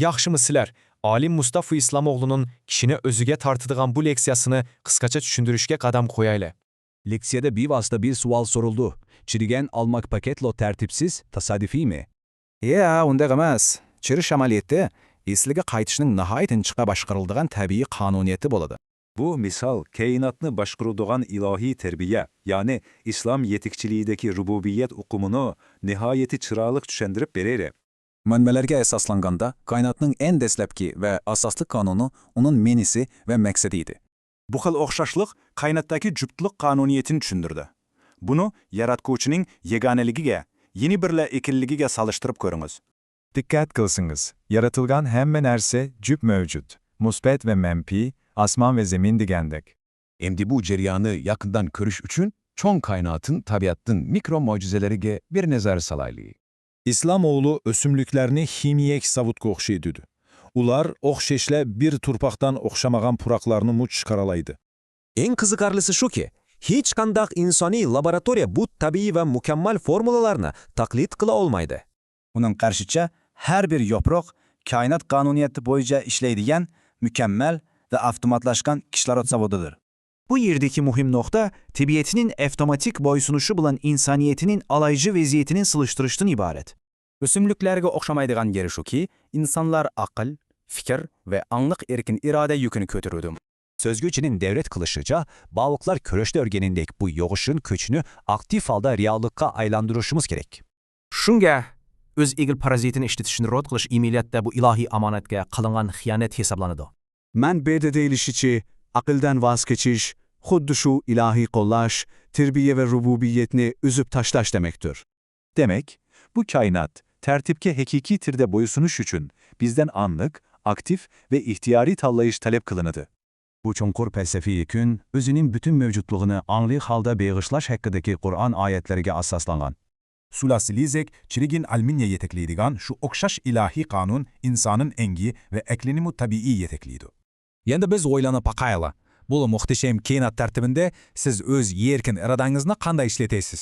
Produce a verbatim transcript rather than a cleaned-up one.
ياخشىمۇ سىلەر؟ ئالىم مۇستافا ئىسلامئوغلۇنىڭ كىشىنى ئۆزىگە تارتىدىغان بۇ لېكسىيەسىنى قىسقىچە چۈشەندۈرۈشكە قەدەم قويايلى. لېكسىيەدە بىۋاسىتە بىر سوئال سورۇلىدۇ: چىرىگەن ئالما پاكېتلو تەرتىپسىز، تاسادىفىيمۇ؟ يا، ئۇنداق ئەمەس. چىرىش ئەمەلىيەتتە ئېسىلگە قايتىشنىڭ ناھايىتى ئىنچىكە باشقۇرۇلىدىغان تەبىئىي قانۇنىيىتى بولىدۇ. بۇ مىسال كائىناتنى باشقۇرىدىغان ئىلاھىي تەربىيە، يەنى ئىسلام يېتەكچىلىكىدىكى رۇبۇبىيەت ئۇقۇمىنى ناھايىتى چىرايلىق چۈشەندۈرۈپ بېرەر. مەنبەلەرگە ئاساسلانغاندا، كائىناتنىڭ ئەڭ دەسلەپكى ۋە ئاساسلىق قانۇنى ئۇنىڭ مەنىسى ۋە مەقسىتى ئىدى. بۇ خىل ئوخشاشلىق كائىناتتىكى جۈپتلۈك قانۇنىيىتىنى چۈشەندۈرىدۇ. بۇنى ياراتقۇچىنىڭ يېگانىلىكىگە، يەنە بىرلا ئەكىللىكىگە سالىشتۇرۇپ كۆرۈڭىز. دىققەت قىلسىڭىز، يارىتىلغان ھەممە نەرسە جۈپ مەۋجۇت، مۇسبەت ۋە مەنپىي، ئاسمان ۋە زېمىن دېگەندەك. ئەمدى بۇ جەرياننى يېقىندىن كۆرۈش ئۈچۈن چوڭ كائىناتتىن تەبىئەتنىڭ مىكرو مۆجىزىلىرىگە بىر نەزەر سالايلى. ئىسلامئوغلى ئۆسۈملۈكلەرنى خىمىيەلىك زاۋۇتقا ئوخشايدۇ، دېدى. ئۇلار ئوخشاشلا بىر تۇرپاقتىن ئوخشىمىغان پۇراقلارنىمۇ چىقىرالايدۇ. ئەڭ قىزىقارلىسى شۇكى، ھېچقانداق ئىنسانىي لابوراتورىيە بۇ تەبىئىي ۋە مۇكەممەل فورمۇلىلارنى تەقلىد قىلا ئالمايدۇ. ئۇنىڭ قارىشىچە، ھەر بىر يوپۇرۇق كائىنات قانۇنىيىتى بويىچە ئىشلەيدىغان مۇكەممەل ۋە ئاپتوماتلاشقان كىسلورود زاۋۇتىدۇر. بۇ يەردىكى مۇھىم نۇقتا تەبىئەتنىڭ ئاپتوماتىك بويسۇنۇشى بىلەن ئىنسانىيەتنىڭ ئالاھىدە ۋەزىيىتىنى سېلىشتۇرۇشتىن ئىبارەت. ئۆسۈملۈكلەرگە ئوخشىمايدىغان يېرى شۇكى، ئىنسانلار ئەقىل، پىكىر ۋە ئاڭلىق ئەركىن ئىرادە يۈكىنى كۆتۈرىدۇ. سۆزگۈچىنىڭ دەۋرەت قىلىشىچە، باۋۇقلار كۈرەشتە ئۆگەنگەندەك بۇ يوغۇشۇن كۈچنى ئاكتىپ ھالدا رېئاللىققا ئايلاندۇرۇشىمىز كېرەك. شۇڭا، ئۆز ئېغىل پارازىتىنى ئىشلىتىشنى رەت قىلىش ئەمەلىيەتتە بۇ ئىلاھىي ئامانەتكە قىلىنغان خىيانەت ھېسابلىنىدۇ. مەنبەدە دېيىلىشىچە، ئەقىلدىن ۋاز كېچىش، خۇددى شۇ ئىلاھىي قوللاش، تەربىيە ۋە رۇبۇبىيەتنى ئۈزۈپ تاشلاش دېمەكتۇر. دېمەك، بۇ كائىنات تەرتىپكە ھەقىقىي تۈردە بويسۇنۇش ئۈچۈن بىزدىن ئاڭلىق، ئاكتىپ ۋە ئىختىيارىي تاللايىش تەلەپ قىلىنىدۇ. بۇ چوڭقۇر پەلسەپىي يۈكۈن ئۆزىنىڭ پۈتۈن مەۋجۇتلۇقىنى ئاڭلىق ھالدا بېغىشلاش ھەققىدىكى قۇرئان ئايەتلىرىگە ئاساسلانغان. سۇلاسىلىزېك، چىرىگىن ئالمىنىيە يېتەكلەيدىغان شۇ ئوخشاش ئىلاھىي قانۇن ئىنساننىڭ ئەڭگى ۋە ئەقلىنىمۇ تەبىئىي يېتەكلەيدۇ. ئەمدى بىز ئويلىنىپ باقايلى، بۇ مۇھتەشەم كائىنات تەرتىپىدە سىز ئۆز ئەركىن ئىرادىڭىزنى قانداق ئىشلىتىسىز؟